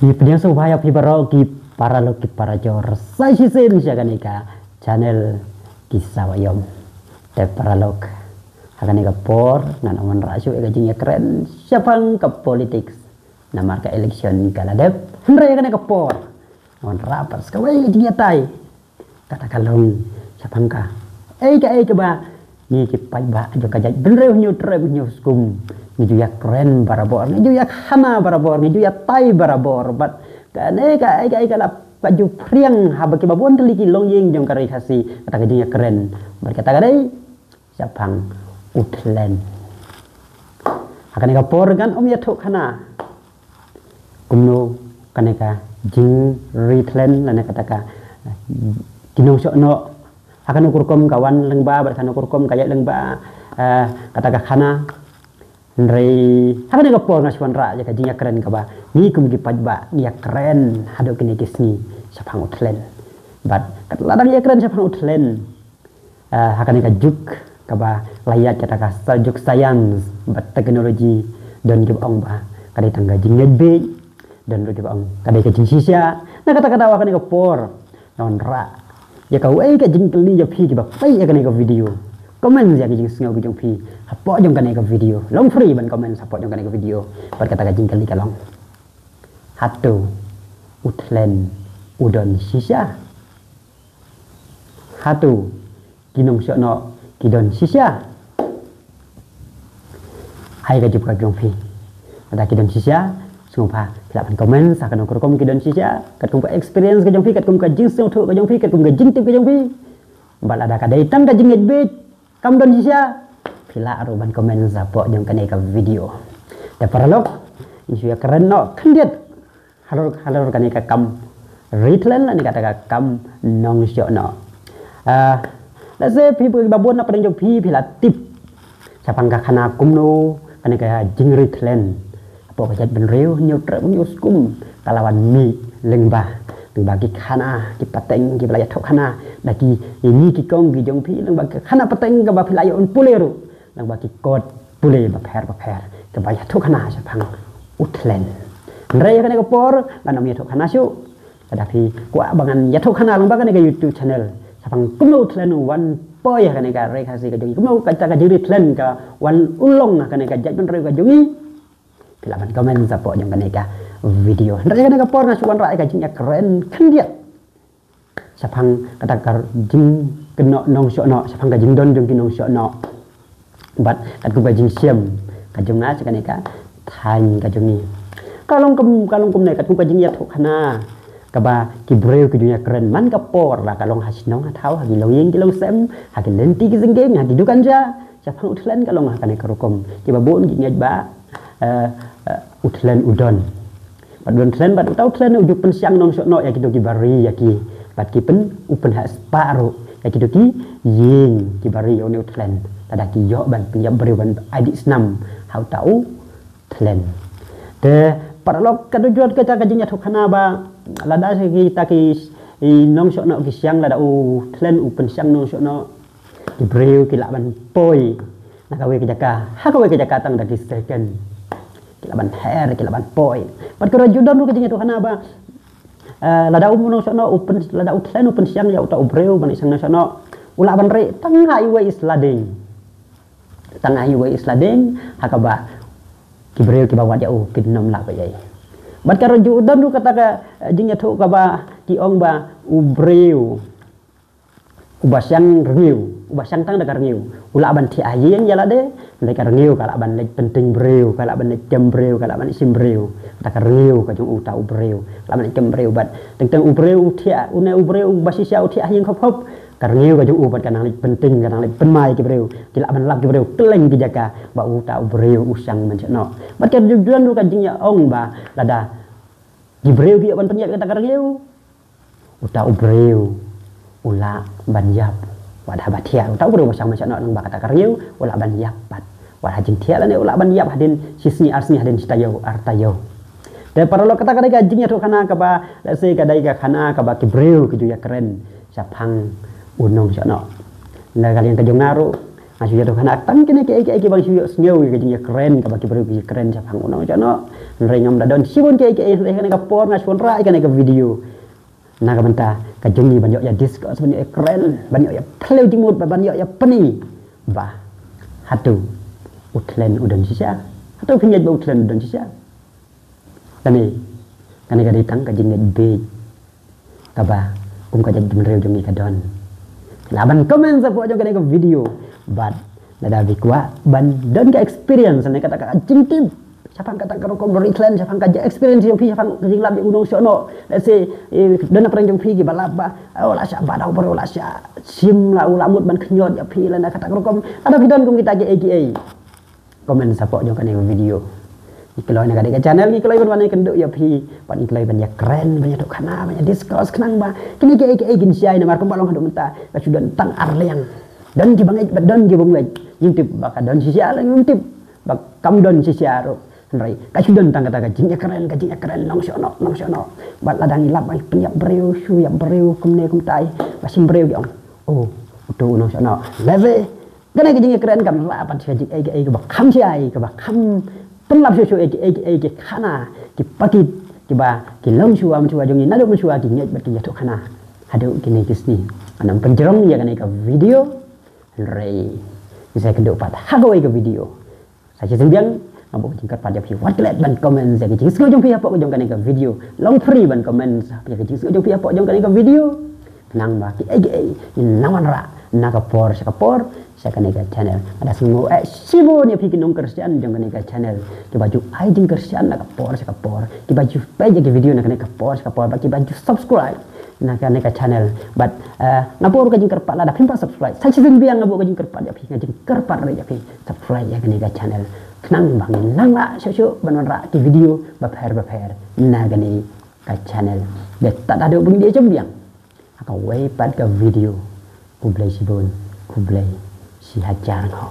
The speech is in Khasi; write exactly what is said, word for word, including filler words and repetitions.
Ki pdiang sngewbha ïa phi baroh ki paralok ki parajor sa shisien sha kane ka channel Ki Sawa Ïom. Te paralok, ha kane ka por ngan ym wanrah shuh ïa ka jingïakren shaphang ka politics namar ka election ka la dep. Hynrei ha kane ka por ngan wanrah pat sa kawei ka jingïatai. Kata ka long shaphang ka, ei ka, ei kaba ngi ki paidbah jong ka jaitbynriew Hynñiewtrep Hynñiewskum ngi ju ïakren barabor, ngi ju ïakhana barabor, ngi ju ïatai barabor. Bad kane ka, ei ka, ei ka la pat ju phriang haba kiba bun tylli ki longïing jong ka Ri Khasi kata ka jingïakren. Bad kata ka dei shaphang u Thlen. Ha kane ka por ngan ym ïathuhkhana kumno kane ka jingri thlen lane kata ka, eh, ki nongshohnoh. Ha kano ka rukom ka wan lyngba bad ha kano ka rukom ka ïaid lyngba, eh, kata ka khana. Hynrei ha kane ka por nga shu wanrah ïa ka jingïakren kaba ngi kum ki paidbah ngi ïakren haduh kine ki sngi shaphang u Thlen. Bad kat lada ngi ïakren shaphang u Thlen, eh, ha kane ka juk kaba la ïaid kata ka sa-, juk science bad technology, don kiba ong ba ka dei tang ka jingngeit bieit, don ruh kiba ong ka dei ka jingshisha. Na kata ka daw ha kane ka por nga wanrah ïa kawei ka jingkylli ïa phi kiba peit ïa kane ka video. Comment ïa ka jingsngew ka jong phi hapoh jong kane ka video. Long free ban comment hapoh jong kane ka video. Bad kata ka jingkylli ka long, hato u Thlen u don shisha? Hato ki nongshohnoh ki don shisha? Ai ka jubab ka jong phi. Lada ki don shisha, sngewbha phi lah ban comment sa kano ka rukom ki don shisha, katkum ka experience ka jong phi, katkum ka jingsngewthuh ka jong phi, katkum ka jingtip ka jong phi. Bad lada ka dei tang ka jingngeit bieit, kam don shisha, phi lah ruh ban comment sa hapoh jong kane ka video. Te paralok, ngi shu ïakren noh khyndiat halor, halor kane ka kam ri thlen lane kata ka kam nongshohnoh. Ah, lehse phi ba bun na pdeng jong phi phi la tip shaphang ka khana kumno kane ka jingri thlen hapoh ka jaitbynriew Hynñiewtrep Hynñiewskum ka la wan mih lyngba, lyngba ki khana ki pateng kiba la ïathuhkhana da ki, ïa ngi ki kong ki jong phi, lyngba ki khana pateng kaba phi la ïoh pule ruh lyngba ki kot pule bapher bapher kaba ïathuhkhana shaphang u Thlen. Hynrei ha kane ka por ngan ym ïathuhkhana shuh. Lada phi kwah ba ngan ïathuhkhana lyngba kane ka YouTube channel shaphang kumno u Thlen u wan poi ha kane ka Ri Khasi ka jong ngi, kumno kata ka jingri thlen ka wan u long ha kane ka jaitbynriew ka jong ngi, phi lah ban comment sa hapoh jong kane ka video. Hynrei ha kane ka por nga shu wanrah ïa ka jingïakren khyndiat shaphang kata ka jingkynnoh nongshohnoh, shaphang ka jingdon jong ki nongshohnoh. Bad katkum ka jingshem ka jong nga sha kane ka thaiñ ka jong ngi, ka long kum, ka long kumne, katkum ka jingïathuhkhana kaba ki briew ki ju ïakren man ka por, la ka long ha shnong ha thaw, ha ki longïing ki longsem, ha ki lynti ki jingkieng, ha ki dukan ja, shaphang u Thlen ka long ha kane ka rukom. Kiba bun ki ngeit ba, eh, eh, u Thlen u don. Bad u don thlen, bad uta u Thlen u ju pynshang nongshohnoh ïa kito kiba ri ïa ki. Bad ki pyn, u pynheh spah ruh ïa kito ki ïing kiba ri ïa une u Thlen. Lada ki ïoh ban pynïap briew ban ai dih snam ha uta u Thlen. Te paralok, ka dujot kata ka jingïathuhkhana ba lada kita ki, i nongshohnoh ki shang, lada u Thlen u pynshang nongshohnoh, ki briew ki lah ban poi na kawei ka jaka ha kawei ka jaka tang da ki second. Ki lah ban her, ki lah ban poi. Bad ka ruh ju don ruh ka jingïathuhkhana ba, eh, lada u nongshohnoh u pyn, lada u Thlen u pynshang ïa uta u briew ban ïa shang nongshohnoh, u lah ban rieh tang ha iwei i sla dieng. Tang ha iwei i sla dieng ha kaba ki briew kiba wad ïa u kin ym lah ban ïai. Bad ka ruh ju don ruh kata ka, eh, jingïathuh kaba ki ong ba u briew uba shang rngiew, uba shang tang da ka rngiew, u lah ban thiah ha ïing ïa lade. Hynrei ka rngiew ka lah ban leit pynting briew, ka lah ban leit kem briew, ka lah ban leit shim briew. Kata ka rngiew ka jong uta u briew ka lah ban leit kem briew. Bad teng teng u briew u thiah, une u briew uba shisha u thiah ha ïing khop khop, ka rngiew ka jong u pat ka nang leit pynting, ka nang leit pynmai ki briew, ki lah ban lap ki briew kylleng ki jaka ba uta u briew u shang ban shohnoh. Bad ka ju don ruh ka jingïaong ba lada ki briew ki ïoh ban pynïap ïa kata ka rngiew, uta u briew u lah ban ïap. Wat haba thiah uta u briew ba shang ban shohnoh lyngba kata ka rngiew, u lah ban ïap pat. Wat ha jingthiah lane u lah ban ïap hadien shi sngi ar sngi, hadien shi taïew ar taïew. Te paralok, kata ka dei ka jingïathuhkhana kaba, lehse ka dei ka khana kaba ki briew ki ju ïakren shaphang u nongshohnoh. Na ka liang ka jong nga ruh, Nga shu ïathuh khana tang kine kiei kiei ki ba nga shu ïohsngew ïa ka jingïakren kaba ki briew ki kren shaphang u nongshong noh. Hynrei ngam da don shibun kiei kiei, hynrei kane ka por nga shu wanrah ïa kane ka video na ka bynta ka jong ngi ban ïoh ïa discuss, ban ïoh ïa kren, ban ïoh ïa phylliew jingmut, ban ïoh ïa pyni ba hato u Thlen u don shisha, hato phi ngeit ba u Thlen u don shisha. Kane, kane ka dei tang ka jingngeit bieit kaba kum ka jaitbynriew jong ngi ka don. Lah ban comment shapoh jong kane ka video bad lada phi kwah ban don ka experience ne kata ka jingtip shaphang kata ka rukom riklem, shaphang ka experience jong phi shaphang ka jinglap ïa u nongshong noh. Let's say, eh, don na pdeng jong phi kiba lap ba, oh, la shah ba dau bro, la shah shim, la u la mut ban khñiot ïa phi lane kata ka rukom. Lada phi don kum kita kiei kiei, comment shapoh jong kane ka video. Ngi kloi na kane ka channel, ngi kloi ban wan ïakynduh ïa phi, ban ngi kloi ban ïakren, ban ïathuh khana, ban ïa discuss khnang ba kine kiei kiei kin shai, namar kumba long haduh mynta ka shu don tang ar liang. Don kiba ngeit bad don kiba ngeit. Ngim tip ba ka don shisha lane ngim tip ba kam don shisha ruh. Hynrei ka shu don tang kata ka jingïakren, ka jingïakren nongshong noh, nongshong noh. Bad lada ngi lap ba ngi pynïap briew, shu ïap briew kumne kumtai, ba shim briew ki ong, oh, uto u nongshong noh. Lehse kane ka jingïakren kan lah pat sha ka jingaiei kaba kham shai, kaba kham pynlap shuh shuh ïa kiei kiei ki khana, ki pakit kiba ki longshuwa mynshuwa jong ngi, naduh mynshuwa ki ngeit bad ki ïathuh khana haduh kine ki sngi. Ngan ym pynjrong ïa kane ka video, hynrei ngin sa ïakynduh pat ha kawei ka video. Sa shisien biang nga buh ka jingkyrpad ïa phi, wat klet ban comment ïa ka jingsngew jong phi hapoh jong kane ka video. Long free ban comment ïa ka jingsngew jong phi hapoh jong kane ka video. Khnang ba kiei kiei ngin nang wanrah na ka por sha ka por sha kane ka channel. Nga da sngewnguh eh shibun ïa phi ki nongkyrshan jong kane ka channel, kiba ju ai jingkyrshan na ka por sha ka por, kiba ju peit ïa ki video na kane ka por sha ka por, bad kiba ju subscribe na kane ka channel. Bad, eh, nga buh ruh ka jingkyrpad, lada phim pat subscribe, sa shisien biang nga buh ka jingkyrpad ïa phi, nga jingkyrpad ruh ïa phi, subscribe ïa kane ka channel. Khnang ba ngin nang lah shuh shuh ban wanrah ki video bapher bapher na kane ka channel. Bad tad haduh ba ngin ïa jem biang ha kawei pat ka video. Khublei shibun, khublei shihajar nguh.